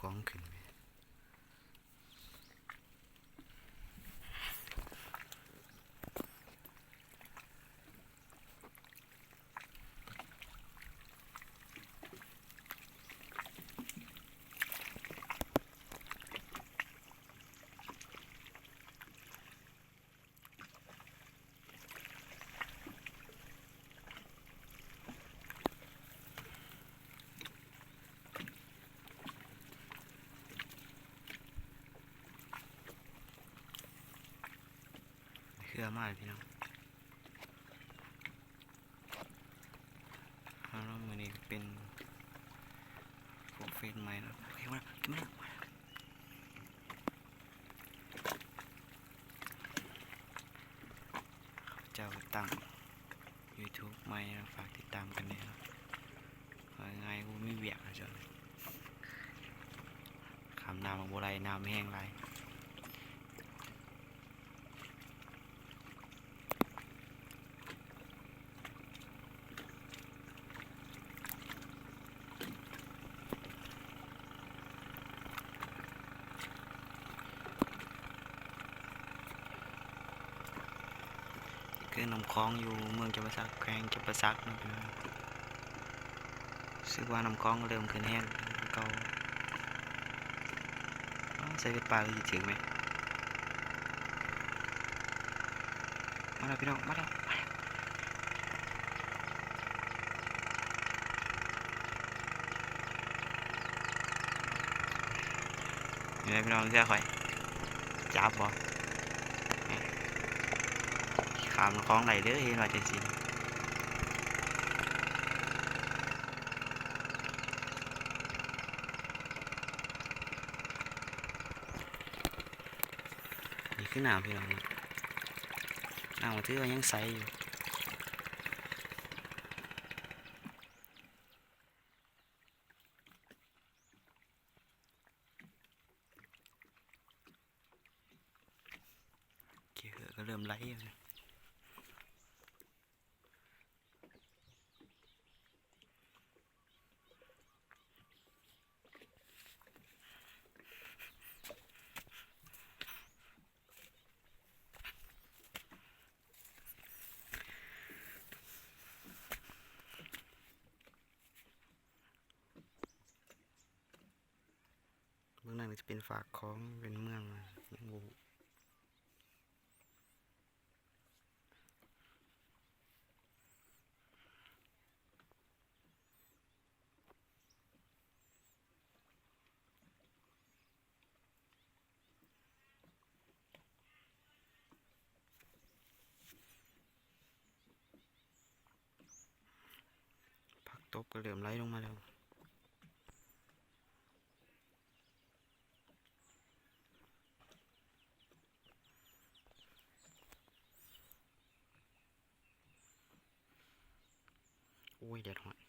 ຂອງຂຶ້ນແມ່. ເຄືອມາແລ້ວພີ່ນ້ອງ. ເອົາເນາະ ມື້ນີ້ເປັນພວກເຟສໃໝ່ເນາະ. ໂອເຄ ມາແລ້ວ ມາແລ້ວ ມາແລ້ວ. ເຂົາເຈົ້າຕັ້ງຢູທູບໃໝ່ເນາະ ຝາກຕິດຕາມກັນແດ່ເນາະ. ເວົ້າງ່າຍໆ ບໍ່ມີວຽກເຂົາເຈົ້າ ຂ້າມນ້ຳບໍ່ໄດ້ ນ້ຳແຮງຫຼາຍ. ນີ້ຄືນ້ຳຂອງຢູ່ເມືອງຈຳປາສັກ ແຂວງຈຳປາສັກເນາະພີ່ນ້ອງ. ຮູ້ສຶກວ່ານ້ຳຂອງເລີ່ມຂຶ້ນແຮງກວ່າເກົ່າ. ອ້າວ ໃສ່ເບັດປາຄືຊິຖືກແມະ. ມາແລ້ວພີ່ນ້ອງ ມາແລ້ວ ມາແລ້ວ. ນີ້ແຫຼະພີ່ນ້ອງ ເຊື່ອຂ້ອຍ ຈັບບໍ່ ຂ້າມຂອງໄດ້ເດີ ເຫັນວ່າຈັ່ງຊີ້. ນີ້ຄືນ້ຳພີ່ນ້ອງເນາະ ນ້ຳກໍຖືວ່າຍັງໃສຢູ່. ເຂືອກໍເລີ່ມໄຫຼແລ້ວນະ. ເບື້ອງນັ້ນກໍຈະເປັນຝາກຂອງ ເປັນເມືອງ ຍັງບໍ່ຮູ້. ຜັກຕົບກໍເລີ່ມໄຫຼລົງມາແລ້ວ. ໂອ້ຍ ແດດຮ້ອນ.